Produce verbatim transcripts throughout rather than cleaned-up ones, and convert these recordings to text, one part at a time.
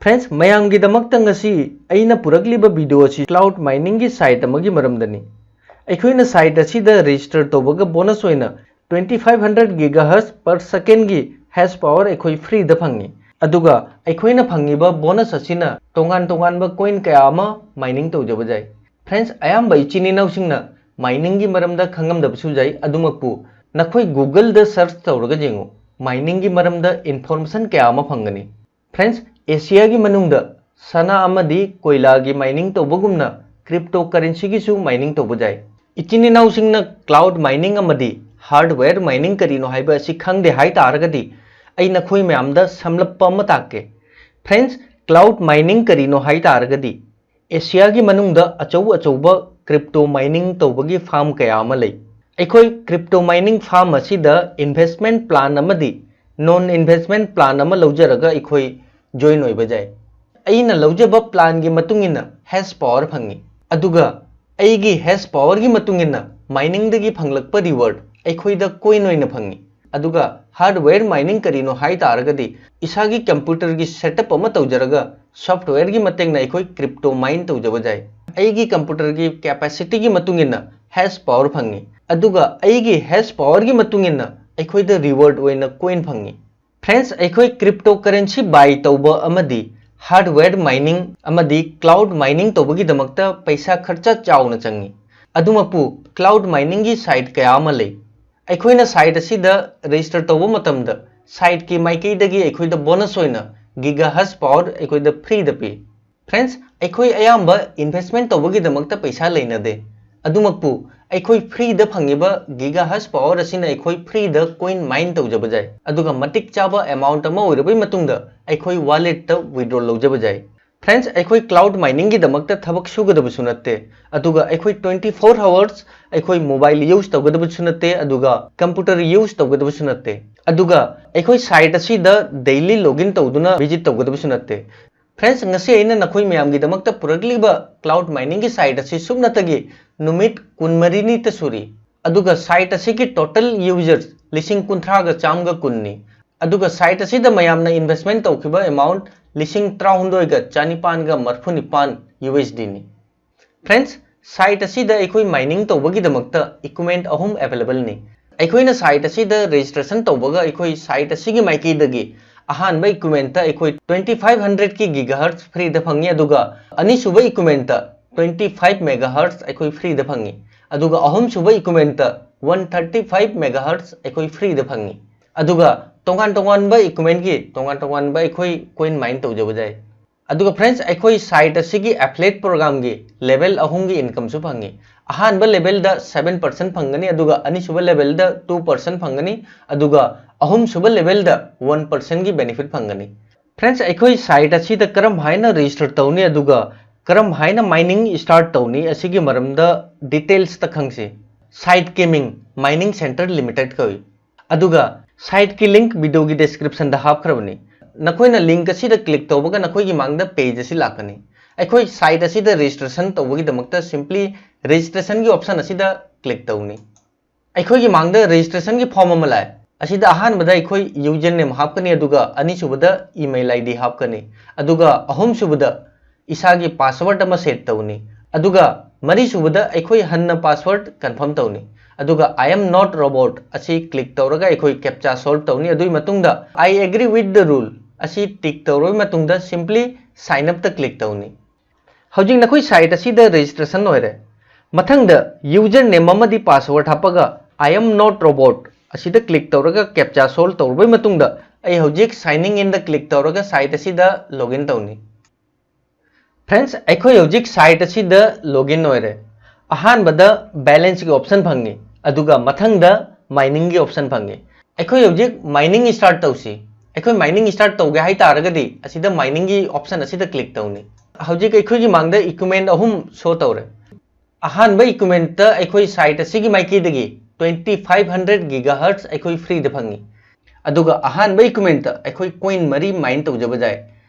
Friends, ꯃꯌꯥꯝꯒꯤꯗꯃꯛꯇ ꯉꯁꯤ ꯑꯩꯅ ꯄꯨꯔꯛꯂꯤꯕ video ꯑꯁꯤ cloud mining ꯒꯤ site ꯑꯃꯒꯤ ꯃꯔꯝꯗꯅꯤ꯫ ꯑꯩꯈꯣꯏꯅ site ꯑꯁꯤꯗ register ꯇꯧꯕꯒ bonus ꯑꯣꯏꯅ twenty five hundred gigahertz per second ꯒꯤ hash power ꯑꯩꯈꯣꯏ free ꯗ ꯐꯪꯉꯤ꯫ ꯑꯗꯨꯒ ꯑꯩꯈꯣꯏꯅ ꯐꯪꯉꯤꯕ bonus ꯑꯁꯤꯅ ꯇꯣꯉꯥꯟ ꯇꯣꯉꯥꯟꯕ coin ꯀꯌꯥ ꯑꯃ mining ꯇꯧꯖꯕ ꯌꯥꯏ꯫ Friends, ꯑꯌꯥꯝꯕ ꯏꯆꯤꯟ ꯏꯅꯥꯎꯁꯤꯡꯅ mining ꯒꯤ ꯃꯔꯝꯗ ꯈꯪꯉꯝꯗꯕꯁꯨ ꯌꯥꯏ꯫ ꯑꯗꯨꯃꯛꯄꯨ ꯅꯈꯣꯏ Google ꯗ search ꯇꯧꯔꯒ ꯌꯦꯡꯉꯨ, mining ꯒꯤ ꯃꯔꯝꯗ information ꯀꯌꯥ ꯑꯃ ꯐꯪꯒꯅꯤ꯫ Friends, ꯑꯦꯁꯤꯌꯥꯒꯤ ꯃꯅꯨꯡꯗ ꯁꯅꯥ ꯑꯃꯗꯤ ꯀꯣꯏꯂꯥꯒꯤ mining ꯇꯧꯕꯒꯨꯝꯅ cryptocurrency ꯒꯤꯁꯨ mining ꯇꯧꯕ ꯌꯥꯏ꯫ ꯏꯆꯤꯟ ꯏꯅꯥꯎꯁꯤꯡꯅ cloud mining ꯑꯃꯗꯤ hardware mining ꯀꯔꯤꯅꯣ ꯍꯥꯏꯕ ꯑꯁꯤ ꯈꯪꯗꯦ ꯍꯥꯏ ꯇꯥꯔꯒꯗꯤ, ꯑꯩ ꯅꯈꯣꯏ ꯃꯌꯥꯝꯗ ꯁꯝꯂꯞꯄ ꯑꯃ ꯇꯥꯛꯀꯦ꯫ Friends, cloud mining ꯀꯔꯤꯅꯣ ꯍꯥꯏ ꯇꯥꯔꯒꯗꯤ, ꯑꯦꯁꯤꯌꯥꯒꯤ ꯃꯅꯨꯡꯗ ꯑꯆꯧ ꯑꯆꯧꯕ crypto mining ꯇꯧꯕꯒꯤ farm ꯀꯌꯥ ꯑꯃ ꯂꯩ꯫ ꯑꯩꯈꯣꯏ crypto mining farm ꯑꯁꯤꯗ investment plan ꯑꯃꯗꯤ non investment plan ꯑꯃ ꯂꯧꯖꯔꯒ ꯑꯩꯈꯣꯏ join ꯑꯣꯏꯕ ꯌꯥꯏ꯫ ꯑꯩꯅ ꯂꯧꯖꯕ plan ꯒꯤ ꯃꯇꯨꯡ ꯏꯟꯅ hash power ꯐꯪꯉꯤ, ꯑꯗꯨꯒ ꯑꯩꯒꯤ hash power ꯒꯤ ꯃꯇꯨꯡ ꯏꯟꯅ mining ꯗꯒꯤ ꯐꯪꯂꯛꯄ reward ꯑꯩꯈꯣꯏꯗ coin ꯑꯣꯏꯅ ꯐꯪꯉꯤ꯫ ꯑꯗꯨꯒ hardware mining ꯀꯔꯤꯅꯣ ꯍꯥꯏ ꯇꯥꯔꯒꯗꯤ, ꯏꯁꯥꯒꯤ computer ꯒꯤ setup ꯑꯃ ꯇꯧꯖꯔꯒ software ꯒꯤ ꯃꯇꯦꯡꯅ ꯑꯩꯈꯣꯏ crypto mine ꯇꯧꯖꯕ ꯌꯥꯏ꯫ ꯑꯩꯒꯤ computer ꯒꯤ capacity ꯒꯤ ꯃꯇꯨꯡ ꯏꯟꯅ hash power ꯐꯪꯉꯤ, ꯑꯗꯨꯒ ꯑꯩꯒꯤ hash power ꯒꯤ ꯃꯇꯨꯡ ꯏꯟꯅ ꯑꯩꯈꯣꯏꯗ reward ꯑꯣꯏꯅ coin ꯐꯪꯉꯤ꯫ Friends, ꯑꯩꯈꯣꯏ cryptocurrency buy ꯇꯧꯕ ꯑꯃꯗꯤ hardware mining ꯑꯃꯗꯤ cloud mining ꯇꯧꯕꯒꯤꯗꯃꯛꯇ ꯄꯩꯁꯥ ꯈꯔꯆ ꯆꯥꯎꯅ ꯆꯪꯉꯤ꯫ ꯑꯗꯨꯃꯛꯄꯨ cloud mining ꯒꯤ site ꯀꯌꯥ ꯑꯃ ꯂꯩ꯫ ꯑꯩꯈꯣꯏꯅ site ꯑꯁꯤꯗ register ꯇꯧꯕ ꯃꯇꯝꯗ site ꯀꯤ ꯃꯥꯏꯀꯩꯗꯒꯤ ꯑꯩꯈꯣꯏꯗ bonus ꯑꯣꯏꯅ gigahertz power ꯑꯩꯈꯣꯏꯗ free ꯗ ꯄꯤ꯫ Friends, ꯑꯩꯈꯣꯏ ꯑꯌꯥꯝꯕ investment ꯇꯧꯕꯒꯤꯗꯃꯛꯇ ꯄꯩꯁꯥ ꯂꯩꯅꯗꯦ꯫ ꯑꯗꯨꯃꯛꯄꯨ, ꯑꯩꯈꯣꯏ free ꯗ ꯐꯪꯉꯤꯕ gigahertz power ꯑꯁꯤꯅ ꯑꯩꯈꯣꯏ free ꯗ coin mine ꯇꯧꯖꯕ ꯌꯥꯏ, ꯑꯗꯨꯒ ꯃꯇꯤꯛ ꯆꯥꯕ amount ꯑꯃ ꯑꯣꯏꯔꯕꯩ ꯃꯇꯨꯡꯗ ꯑꯩꯈꯣꯏ wallet ꯇ withdraw ꯂꯧꯖꯕ ꯌꯥꯏ꯫ Friends, ꯑꯩꯈꯣꯏ cloud mining ꯒꯤꯗꯃꯛꯇ ꯊꯕꯛ ꯁꯨꯒꯗꯕꯁꯨ ꯅꯠꯇꯦ, ꯑꯗꯨꯒ ꯑꯩꯈꯣꯏ twenty four hours ꯑꯩꯈꯣꯏ mobile use ꯇꯧꯒꯗꯕꯁꯨ ꯅꯠꯇꯦ, ꯑꯗꯨꯒ computer use ꯇꯧꯒꯗꯕꯁꯨ ꯅꯠꯇꯦ, ꯑꯗꯨꯒ ꯑꯩꯈꯣꯏ site ꯑꯁꯤꯗ daily login ꯇꯧꯗꯨꯅ visit ꯇꯧꯒꯗꯕꯁꯨ ꯅꯠꯇꯦ꯫ Friends, ꯉꯁꯤ ꯑꯩꯅ ꯅꯈꯣꯏ ꯃꯌꯥꯝꯒꯤꯗꯃꯛꯇ ꯄꯨꯔꯛꯂꯤꯕ cloud mining ꯒꯤ site ꯑꯁꯤ ꯁꯨꯞꯅꯇꯒꯤ ꯅꯨꯃꯤꯠ ꯀꯨꯟꯃꯔꯤꯅꯤꯇ ꯁꯨꯔꯤ, ꯑꯗꯨꯒ site ꯑꯁꯤꯒꯤ total users ꯂꯤꯁꯤꯡ ꯀꯨꯟꯊ꯭ꯔꯥꯒ ꯆꯥꯝꯃꯒ ꯀꯨꯟꯅꯤ꯫ ꯑꯗꯨꯒ site ꯑꯁꯤꯗ ꯃꯌꯥꯝꯅ investment ꯇꯧꯈꯤꯕ amount ꯂꯤꯁꯤꯡ ꯇꯔꯥꯍꯨꯝꯗꯣꯏꯒ ꯆꯅꯤꯄꯥꯟꯒ ꯃꯔꯐꯨ ꯅꯤꯄꯥꯟ USD ꯅꯤ꯫ Friends, site ꯑꯁꯤꯗ ꯑꯩꯈꯣꯏ mining ꯇꯧꯕꯒꯤꯗꯃꯛꯇ equipment ꯑꯍꯨꯝ available ꯅꯤ꯫ ꯑꯩꯈꯣꯏꯅ site ꯑꯁꯤꯗ registration ꯇꯧꯕꯒ ꯑꯩꯈꯣꯏ site ꯑꯁꯤꯒꯤ ꯃꯥꯏꯀꯩꯗꯒꯤ ꯑꯍꯥꯟꯕ equipment ꯇ ꯑꯩꯈꯣꯏ twenty five hundred ꯀꯤ gigahertz free ꯗ ꯐꯪꯉꯤ, ꯑꯗꯨꯒ ꯑꯅꯤꯁꯨꯕ equipment ꯇ twenty five megahertz ꯑꯩꯈꯣꯏ free ꯗ ꯐꯪꯉꯤ, ꯑꯗꯨꯒ ꯑꯍꯨꯝꯁꯨꯕ equipment ꯇ one thirty five megahertz ꯑꯩꯈꯣꯏ free ꯗ ꯐꯪꯉꯤ꯫ ꯑꯗꯨꯒ ꯇꯣꯉꯥꯟ ꯇꯣꯉꯥꯟꯕ equipment ꯀꯤ ꯇꯣꯉꯥꯟ ꯇꯣꯉꯥꯟꯕ ꯑꯩꯈꯣꯏ coin mine ꯇꯧꯖꯕ ꯌꯥꯏ꯫ ꯑꯗꯨꯒ friends, ꯑꯩꯈꯣꯏ site ꯑꯁꯤꯒꯤ affiliate program ꯒꯤ level ꯑꯍꯨꯝꯒꯤ income ꯁꯨ ꯐꯪꯉꯤ꯫ ꯑꯍꯥꯟꯕ level ꯗ seven percent ꯐꯪꯒꯅꯤ, ꯑꯗꯨꯒ ꯑꯅꯤꯁꯨꯕ level ꯗ two percent ꯐꯪꯒꯅꯤ, ꯑꯗꯨꯒ ꯑꯍꯨꯝꯁꯨꯕ level ꯗ one percent ꯒꯤ benefit ꯐꯪꯒꯅꯤ꯫ Friends, ꯑꯩꯈꯣꯏ site ꯑꯁꯤꯗ ꯀꯔꯝ ꯍꯥꯏꯅ register ꯇꯧꯅꯤ, ꯑꯗꯨꯒ ꯀꯔꯝ ꯍꯥꯏꯅ mining start ꯇꯧꯅꯤ, ꯑꯁꯤꯒꯤ ꯃꯔꯝꯗ details ꯇ ꯈꯪꯁꯤ꯫ Site Gaming Mining Center Limited ꯀꯧꯏ꯫ ꯑꯗꯨꯒ site ꯀꯤ link video ꯒꯤ description ꯗ ꯍꯥꯞꯈ꯭ꯔꯕꯅꯤ꯫ ꯅꯈꯣꯏꯅ link ꯑꯁꯤꯗ click ꯇꯧꯕꯒ ꯅꯈꯣꯏꯒꯤ ꯃꯥꯡꯗ page ꯑꯁꯤ ꯂꯥꯛꯀꯅꯤ꯫ ꯑꯩꯈꯣꯏ site ꯑꯁꯤꯗ registration ꯇꯧꯕꯒꯤꯗꯃꯛꯇ simply registration ꯒꯤ option ꯑꯁꯤꯗ click ꯇꯧꯅꯤ꯫ ꯑꯩꯈꯣꯏꯒꯤ ꯃꯥꯡꯗ registration ꯒꯤ form ꯑꯃ ꯂꯥꯛꯑꯦ꯫ ꯑꯁꯤꯗ ꯑꯍꯥꯟꯕꯗ ꯑꯩꯈꯣꯏ username ꯍꯥꯞꯀꯅꯤ, ꯑꯗꯨꯒ ꯑꯅꯤꯁꯨꯕꯗ email ID ꯍꯥꯞꯀꯅꯤ, ꯑꯗꯨꯒ ꯑꯍꯨꯝꯁꯨꯕꯗ ꯏꯁꯥꯒꯤ password ꯑꯃ set ꯇꯧꯅꯤ, ꯑꯗꯨꯒ ꯃꯔꯤꯁꯨꯕꯗ ꯑꯩꯈꯣꯏ ꯍꯟꯅ password confirm ꯇꯧꯅꯤ, ꯑꯗꯨꯒ "I am not robot" ꯑꯁꯤ click ꯇꯧꯔꯒ ꯑꯩꯈꯣꯏ captcha solve ꯇꯧꯅꯤ꯫ ꯑꯗꯨꯒꯤ ꯃꯇꯨꯡꯗ "I agree with the rule" ꯑꯁꯤ tick ꯇꯧꯔꯕ ꯃꯇꯨꯡꯗ simply sign up ꯇ click ꯇꯧꯅꯤ꯫ ꯍꯧꯖꯤꯛ ꯅꯈꯣꯏ site ꯑꯁꯤꯗ registration ꯑꯣꯏꯔꯦ꯫ ꯃꯊꯪꯗ username ꯑꯃꯗꯤ password ꯍꯥꯞꯄꯒ "I am not robot" ꯑꯁꯤꯗ click ꯇꯧꯔꯒ captcha solve ꯇꯧꯔꯕꯩ ꯃꯇꯨꯡꯗ ꯑꯩ ꯍꯧꯖꯤꯛ signing in ꯗ click ꯇꯧꯔꯒ site ꯑꯁꯤꯗ login ꯇꯧꯅꯤ꯫ Friends, ꯑꯩꯈꯣꯏ ꯍꯧꯖꯤꯛ site ꯑꯁꯤꯗ login ꯑꯣꯏꯔꯦ꯫ ꯑꯍꯥꯟꯕꯗ balance ꯀꯤ option ꯐꯪꯉꯤ, ꯑꯗꯨꯒ ꯃꯊꯪꯗ mining ꯒꯤ option ꯐꯪꯉꯤ꯫ ꯑꯩꯈꯣꯏ ꯍꯧꯖꯤꯛ mining start ꯇꯧꯁꯤ꯫ ꯑꯩꯈꯣꯏ mining start ꯇꯧꯒꯦ ꯍꯥꯏ ꯇꯥꯔꯒꯗꯤ ꯑꯁꯤꯗ mining ꯒꯤ option ꯑꯁꯤꯗ click ꯇꯧꯅꯤ꯫ ꯍꯧꯖꯤꯛ ꯑꯩꯈꯣꯏꯒꯤ ꯃꯥꯡꯗ equipment ꯑꯍꯨꯝ show ꯇꯧꯔꯦ꯫ ꯑꯍꯥꯟꯕ equipment ꯇ ꯑꯩꯈꯣꯏ site ꯑꯁꯤꯒꯤ ꯃꯥꯏꯀꯩꯗꯒꯤ twenty five hundred gigahertz ꯑꯩꯈꯣꯏ free ꯗ ꯐꯪꯉꯤ꯫ ꯑꯗꯨꯒ ꯑꯍꯥꯟꯕ equipment ꯇ ꯑꯩꯈꯣꯏ coin ꯃꯔꯤ mine ꯇꯧꯖꯕ ꯌꯥꯏ꯫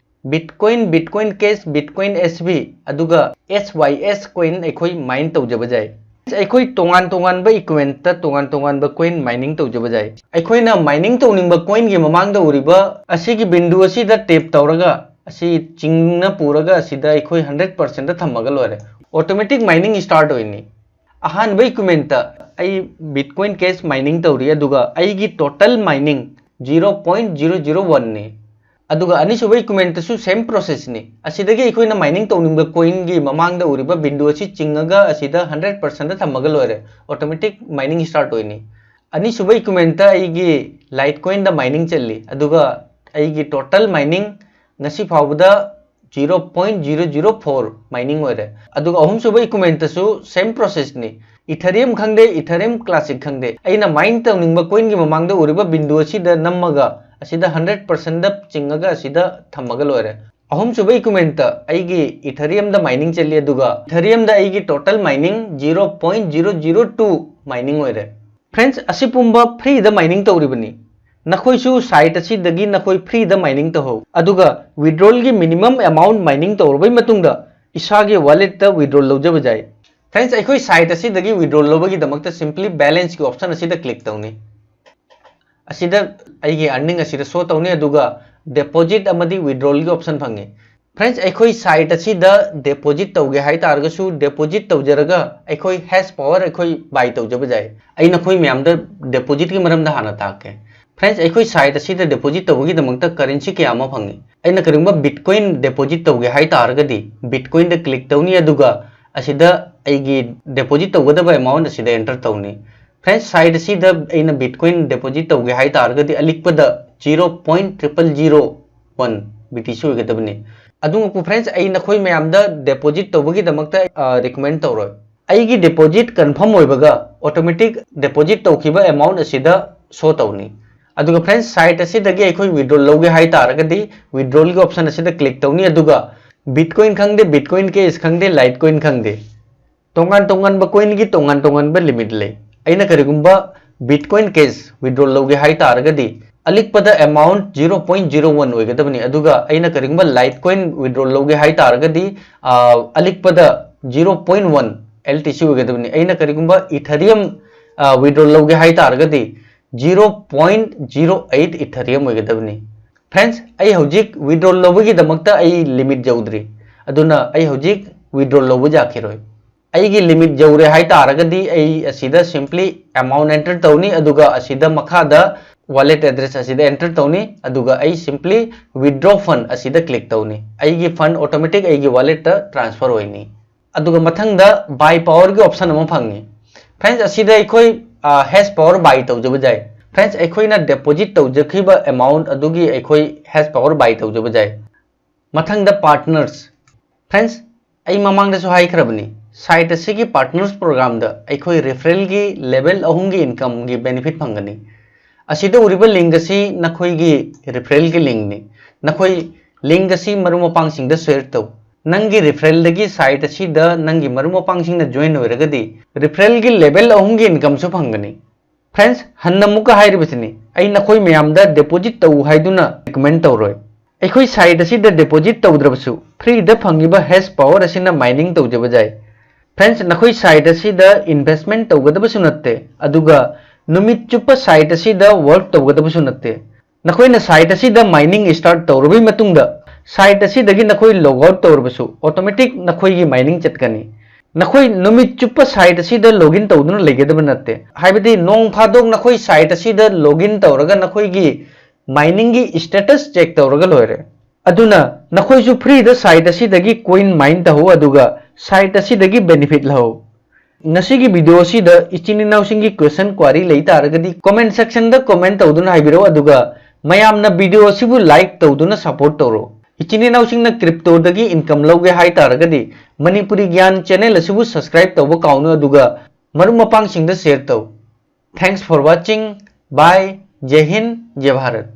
Bitcoin, Bitcoin Cash, Bitcoin S B, ꯑꯗꯨꯒ S Y S coin ꯑꯩꯈꯣꯏ mine ꯇꯧꯖꯕ ꯌꯥꯏ꯫ ꯑꯩꯈꯣꯏ ꯇꯣꯉꯥꯟ ꯇꯣꯉꯥꯟꯕ equipment ꯇ ꯇꯣꯉꯥꯟ ꯇꯣꯉꯥꯟꯕ coin mining ꯇꯧꯖꯕ ꯌꯥꯏ꯫ ꯑꯩꯈꯣꯏꯅ mining ꯇꯧꯅꯤꯡꯕ coin ꯒꯤ ꯃꯃꯥꯡꯗ ꯎꯔꯤꯕ ꯑꯁꯤꯒꯤ ꯕꯤꯟꯗꯨ ꯑꯁꯤꯗ tap ꯇꯧꯔꯒ ꯑꯁꯤ ꯆꯤꯡꯅ ꯄꯨꯔꯒ ꯑꯁꯤꯗ ꯑꯩꯈꯣꯏ ꯍꯟꯗ꯭ꯔꯦꯠ ꯄꯥꯔꯁꯦꯟꯗ ꯊꯝꯃꯒ ꯂꯣꯏꯔꯦ꯫ Automatic mining start ꯑꯣꯏꯅꯤ꯫ ꯑꯍꯥꯟꯕ equipmentꯇ ꯑꯩ Bitcoin Cash mining ꯇꯧꯔꯤ, ꯑꯗꯨꯒ ꯑꯩꯒꯤ total mining zero point zero zero one ꯅꯤ꯫ ꯑꯗꯨꯒ ꯑꯅꯤꯁꯨꯕ equipmentꯇꯁꯨ same processꯅꯤ꯫ ꯑꯁꯤꯗꯒꯤ ꯑꯩꯈꯣꯏꯅ mining ꯇꯧꯅꯤꯡꯕ coinꯒꯤ ꯃꯃꯥꯡꯗ ꯎꯔꯤꯕ ꯕꯤꯟꯗꯨ ꯑꯁꯤ ꯆꯤꯡꯉꯒ ꯑꯁꯤꯗ ꯍꯟꯗ꯭ꯔꯦꯠ ꯄꯥꯔꯁꯦꯟꯗ ꯊꯝꯃꯒ ꯂꯣꯏꯔꯦ, automatic mining start ꯑꯣꯏꯅꯤ꯫ ꯑꯅꯤꯁꯨꯕ equipmentꯇ ꯑꯩꯒꯤ Litecoinꯗ mining ꯆꯠꯂꯤ, ꯑꯗꯨꯒ ꯑꯩꯒꯤ total mining ꯉꯁꯤ ꯐꯥꯎꯕꯗ zero point zero zero four mining ꯑꯣꯏꯔꯦ꯫ ꯑꯗꯨꯒ ꯑꯍꯨꯝꯁꯨꯕ equipmentꯇꯁꯨ same processꯅꯤ꯫ Ethereum ꯈꯪꯗꯦ, Ethereum Classic ꯈꯪꯗꯦ, ꯑꯩꯅ mine ꯇꯧꯅꯤꯡꯕ coinꯒꯤ ꯃꯃꯥꯡꯗ ꯎꯔꯤꯕ ꯕꯤꯟꯗꯨ ꯑꯁꯤꯗ ꯅꯝꯃꯒ ꯑꯁꯤꯗ ꯍꯟꯗ꯭ꯔꯦꯠ ꯄꯥꯔꯁꯦꯟꯗ ꯆꯤꯡꯉꯒ ꯑꯁꯤꯗ ꯊꯝꯃꯒ ꯂꯣꯏꯔꯦ꯫ ꯑꯍꯨꯝꯁꯨꯕ equipmentꯇ ꯑꯩꯒꯤ Ethereumꯗ mining ꯆꯠꯂꯤ, ꯑꯗꯨꯒ Ethereumꯗ ꯑꯩꯒꯤ total mining zero point zero zero two mining ꯑꯣꯏꯔꯦ꯫ Friends, ꯑꯁꯤ ꯄꯨꯝꯕ freeꯗ mining ꯇꯧꯔꯤꯕꯅꯤ꯫ ꯅꯈꯣꯏꯁꯨ site ꯑꯁꯤꯗꯒꯤ ꯅꯈꯣꯏ freeꯗ mining ꯇꯧꯍꯧ, ꯑꯗꯨꯒ withdrawalꯒꯤ minimum amount mining ꯇꯧꯔꯕꯩ ꯃꯇꯨꯡꯗ ꯏꯁꯥꯒꯤ walletꯇ withdrawal ꯂꯧꯖꯕ ꯌꯥꯏ꯫ Friends, ꯑꯩꯈꯣꯏ site ꯑꯁꯤꯗꯒꯤ withdrawal ꯂꯧꯕꯒꯤꯗꯃꯛꯇ simply balanceꯀꯤ option ꯑꯁꯤꯗ click ꯇꯧꯅꯤ꯫ ꯑꯁꯤꯗ ꯑꯩꯒꯤ earning ꯑꯁꯤꯗ show ꯇꯧꯅꯤ, ꯑꯗꯨꯒ deposit ꯑꯃꯗꯤ withdrawalꯒꯤ option ꯐꯪꯉꯤ꯫ Friends, ꯑꯩꯈꯣꯏ site ꯑꯁꯤꯗ deposit ꯇꯧꯒꯦ ꯍꯥꯏꯇꯥꯔꯒꯁꯨ deposit ꯇꯧꯖꯔꯒ ꯑꯩꯈꯣꯏ hash power ꯑꯩꯈꯣꯏ buy ꯇꯧꯖꯕ ꯌꯥꯏ꯫ ꯑꯩ ꯅꯈꯣꯏ ꯃꯌꯥꯝꯗ depositꯀꯤ ꯃꯔꯝꯗ ꯍꯥꯟꯅ ꯇꯥꯛꯀꯦ꯫ Friends, ꯑꯩꯈꯣꯏ site ꯑꯁꯤꯗ deposit ꯇꯧꯕꯒꯤꯗꯃꯛꯇ currency ꯀꯌꯥ ꯑꯃ ꯐꯪꯉꯤ꯫ ꯑꯩꯅ ꯀꯔꯤꯒꯨꯝꯕ Bitcoin deposit ꯇꯧꯒꯦ ꯍꯥꯏꯇꯥꯔꯒꯗꯤ Bitcoinꯗ click ꯇꯧꯅꯤ, ꯑꯗꯨꯒ ꯑꯁꯤꯗ ꯑꯩꯒꯤ deposit ꯇꯧꯒꯗꯕ amount ꯑꯁꯤꯗ enter ꯇꯧꯅꯤ꯫ Friends, site ꯑꯁꯤꯗ ꯑꯩꯅ Bitcoin deposit ꯇꯧꯒꯦ ꯍꯥꯏꯇꯥꯔꯒꯗꯤ ꯑꯂꯤꯛꯄꯗ zero point triple zero one BTC ꯑꯣꯏꯒꯗꯕꯅꯤ꯫ ꯑꯗꯨꯃꯛꯄꯨ friends, ꯑꯩ ꯅꯈꯣꯏ ꯃꯌꯥꯝꯗ deposit ꯇꯧꯕꯒꯤꯗꯃꯛꯇ recommend ꯇꯧꯔꯣꯏ꯫ ꯑꯩꯒꯤ deposit confirm ꯑꯣꯏꯕꯒ automatic deposit ꯇꯧꯈꯤꯕ amount ꯑꯁꯤꯗ show ꯇꯧꯅꯤ꯫ ꯑꯗꯨꯒ friends, site ꯑꯁꯤꯗꯒꯤ ꯑꯩꯈꯣꯏ withdrawal ꯂꯧꯒꯦ ꯍꯥꯏꯇꯥꯔꯒꯗꯤ withdrawalꯒꯤ option ꯑꯁꯤꯗ click ꯇꯧꯅꯤ, ꯑꯗꯨꯒ Bitcoin ꯈꯪꯗꯦ, Bitcoin Cash ꯈꯪꯗꯦ, Litecoin ꯈꯪꯗꯦ, ꯇꯣꯉꯥꯟ ꯇꯣꯉꯥꯟꯕ coinꯒꯤ ꯇꯣꯉꯥꯟ ꯇꯣꯉꯥꯟꯕ limit ꯂꯩ꯫ ꯑꯩꯅ ꯀꯔꯤꯒꯨꯝꯕ Bitcoin Cash withdrawal ꯂꯧꯒꯦ ꯍꯥꯏꯇꯥꯔꯒꯗꯤ ꯑꯂꯤꯛꯄꯗ amount zero point zero one ꯑꯣꯏꯒꯗꯕꯅꯤ, ꯑꯗꯨꯒ ꯑꯩꯅ ꯀꯔꯤꯒꯨꯝꯕ Litecoin withdrawal ꯂꯧꯒꯦ ꯍꯥꯏꯇꯥꯔꯒꯗꯤ ꯑꯂꯤꯛꯄꯗ zero point one LTC ꯑꯣꯏꯒꯗꯕꯅꯤ꯫ ꯑꯩꯅ ꯀꯔꯤꯒꯨꯝꯕ Ethereum withdrawal ꯂꯧꯒꯦ ꯍꯥꯏꯇꯥꯔꯒꯗꯤ zero point zero eight Ethereum ꯑꯣꯏꯒꯗꯕꯅꯤ꯫ Friends, ꯑꯩ ꯍꯧꯖꯤꯛ withdrawal ꯂꯧꯕꯒꯤꯗꯃꯛꯇ ꯑꯩ limit ꯌꯧꯗ꯭ꯔꯤ, ꯑꯗꯨꯅ ꯑꯩ ꯍꯧꯖꯤꯛ withdrawal ꯂꯧꯕ ꯌꯥꯈꯤꯔꯣꯏ꯫ ꯑꯩꯒꯤ limit ꯌꯧꯔꯦ ꯍꯥꯏꯇꯥꯔꯒꯗꯤ ꯑꯩ ꯑꯁꯤꯗ simply amount enter ꯇꯧꯅꯤ, ꯑꯗꯨꯒ ꯑꯁꯤꯗ ꯃꯈꯥꯗ wallet address ꯑꯁꯤꯗ enter ꯇꯧꯅꯤ, ꯑꯗꯨꯒ ꯑꯩ simply withdraw fund ꯑꯁꯤꯗ click ꯇꯧꯅꯤ꯫ ꯑꯩꯒꯤ fund automatic ꯑꯩꯒꯤ walletꯇ transfer ꯑꯣꯏꯅꯤ꯫ ꯑꯗꯨꯒ ꯃꯊꯪꯗ buy powerꯒꯤ option ꯑꯃ ꯐꯪꯉꯤ꯫ Friends, ꯑꯁꯤꯗ ꯑꯩꯈꯣꯏ hash power buy ꯇꯧꯖꯕ ꯌꯥꯏ꯫ Friends, ꯑꯩꯈꯣꯏꯅ deposit ꯇꯧꯖꯈꯤꯕ amount ꯑꯗꯨꯒꯤ ꯑꯩꯈꯣꯏ hash power buy ꯇꯧꯖꯕ ꯌꯥꯏ꯫ ꯃꯊꯪꯗ partners꯫ Friends, ꯑꯩ ꯃꯃꯥꯡꯗꯁꯨ ꯍꯥꯏꯈ꯭ꯔꯕꯅꯤ, site ꯑꯁꯤꯒꯤ partners programꯗ ꯑꯩꯈꯣꯏ referralꯒꯤ level ꯑꯍꯨꯝꯒꯤ incomeꯒꯤ benefit ꯐꯪꯒꯅꯤ꯫ ꯑꯁꯤꯗ ꯎꯔꯤꯕ link ꯑꯁꯤ ꯅꯈꯣꯏꯒꯤ referralꯒꯤ linkꯅꯤ꯫ ꯅꯈꯣꯏ link ꯑꯁꯤ ꯃꯔꯨꯞ ꯃꯄꯥꯡꯁꯤꯡꯗ share ꯇꯧ꯫ ꯅꯪꯒꯤ referralꯗꯒꯤ site ꯑꯁꯤꯗ ꯅꯪꯒꯤ ꯃꯔꯨꯞ ꯃꯄꯥꯡꯁꯤꯡꯅ join ꯑꯣꯏꯔꯒꯗꯤ referralꯒꯤ level ꯑꯍꯨꯝꯒꯤ incomeꯁꯨ ꯐꯪꯒꯅꯤ꯫ Friends, ꯍꯟꯅ ꯑꯃꯨꯛꯀ ꯍꯥꯏꯔꯤꯕꯁꯤꯅꯤ, ꯑꯩ ꯅꯈꯣꯏ ꯃꯌꯥꯝꯗ deposit ꯇꯧ ꯍꯥꯏꯗꯨꯅ recommend ꯇꯧꯔꯣꯏ꯫ ꯑꯩꯈꯣꯏ site ꯑꯁꯤꯗ deposit ꯇꯧꯗ꯭ꯔꯕꯁꯨ freeꯗ ꯐꯪꯉꯤꯕ hash power ꯑꯁꯤꯅ mining ꯇꯧꯖꯕ ꯌꯥꯏ꯫ Friends, ꯅꯈꯣꯏ site ꯑꯁꯤꯗ investment ꯇꯧꯒꯗꯕꯁꯨ ꯅꯠꯇꯦ, ꯑꯗꯨꯒ ꯅꯨꯃꯤꯠ ꯆꯨꯞꯄ site ꯑꯁꯤꯗ work ꯇꯧꯒꯗꯕꯁꯨ ꯅꯠꯇꯦ꯫ ꯅꯈꯣꯏꯅ site ꯑꯁꯤꯗ mining start ꯇꯧꯔꯕꯒꯤ ꯃꯇꯨꯡꯗ site ꯑꯁꯤꯗꯒꯤ ꯅꯈꯣꯏ log out ꯇꯧꯔꯕꯁꯨ automatic ꯅꯈꯣꯏꯒꯤ mining ꯆꯠꯀꯅꯤ꯫ ꯅꯈꯣꯏ ꯅꯨꯃꯤꯠ ꯆꯨꯞꯄ site ꯑꯁꯤꯗ login ꯇꯧꯗꯨꯅ ꯂꯩꯒꯗꯕ ꯅꯠꯇꯦ, ꯍꯥꯏꯕꯗꯤ ꯅꯣꯡ ꯐꯥꯗꯣꯛ ꯅꯈꯣꯏ site ꯑꯁꯤꯗ login ꯇꯧꯔꯒ ꯅꯈꯣꯏꯒꯤ miningꯒꯤ status check ꯇꯧꯔꯒ ꯂꯣꯏꯔꯦ꯫ ꯑꯗꯨꯅ ꯅꯈꯣꯏꯁꯨ freeꯗ site ꯑꯁꯤꯗꯒꯤ coin mine ꯇꯧꯍꯧ, ꯑꯗꯨꯒ site ꯑꯁꯤꯗꯒꯤ benefit ꯂꯧꯍꯧ꯫ ꯉꯁꯤꯒꯤ video ꯑꯁꯤꯗ ꯏꯆꯤꯟ ꯏꯅꯥꯎꯁꯤꯡꯒꯤ question query ꯂꯩ ꯇꯥꯔꯒꯗꯤ comment sectionꯗ comment ꯇꯧꯗꯨꯅ ꯍꯥꯏꯕꯤꯔꯛꯎ, ꯑꯗꯨꯒ ꯃꯌꯥꯝꯅ video ꯑꯁꯤꯕꯨ like ꯇꯧꯗꯨꯅ support ꯇꯧꯔꯣ꯫ ꯏꯆꯤꯟ ꯏꯅꯥꯎꯁꯤꯡꯅ cryptoꯗꯒꯤ income ꯂꯧꯒꯦ ꯍꯥꯏ ꯇꯥꯔꯒꯗꯤ ꯃꯅꯤꯄꯨꯔꯤ ꯒ꯭ꯌꯥꯟ channel ꯑꯁꯤꯕꯨ subscribe ꯇꯧꯕ ꯀꯥꯎꯅꯨ, ꯑꯗꯨꯒ ꯃꯔꯨꯞ ꯃꯄꯥꯡꯁꯤꯡꯗ share ꯇꯧ꯫ Thanks for watching. Bye. ꯖꯩ Hind, ꯖꯩ Bharat.